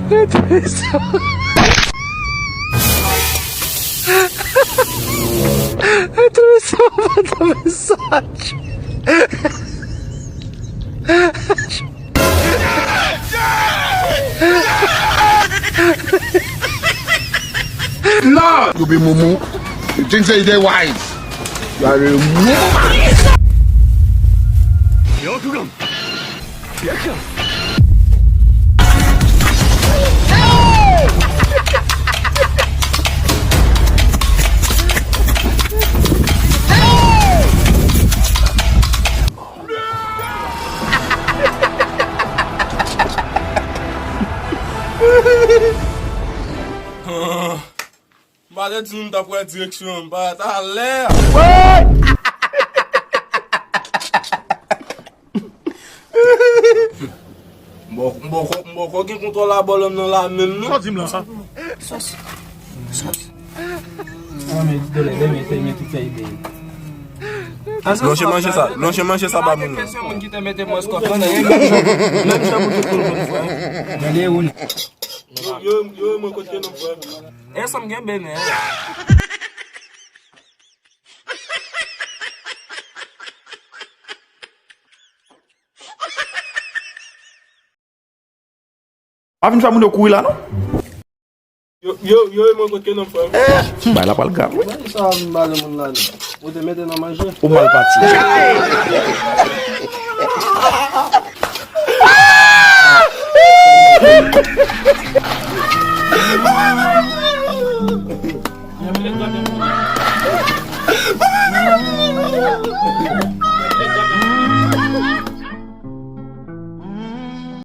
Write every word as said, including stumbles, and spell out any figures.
Mwen twouve sa. Mwen twouve sa yon bòn mesaj. No! You be mumu. You think say you dey wise? You are a mumu. Byakugan. Byakugan. M pa te di nou m t ap wè direksyon an, m pa talè. M poko, m poko, m poko gen kontwòl a bòlòm nan la menm non. Sa w di m la? Sòs. Sòs. Mwen men di dole, demen, demen, tout fèy de. Lonje manje sa, lonje manje sa ba moun nan. Kesyon moun ki te mete mwen skòf nan, nan, menm jan pou tout moun konn frè. Gade ou. Yo, yo, yo, mwen kote non frè. E sa m gen benen. Pa vin fè moun yo kouri la non. Yo, yo, yo, e mwen kote non frè. Bay la pral grav wi. Sa m bale moun la non. Ou te mete nan manje. Ou mal pati.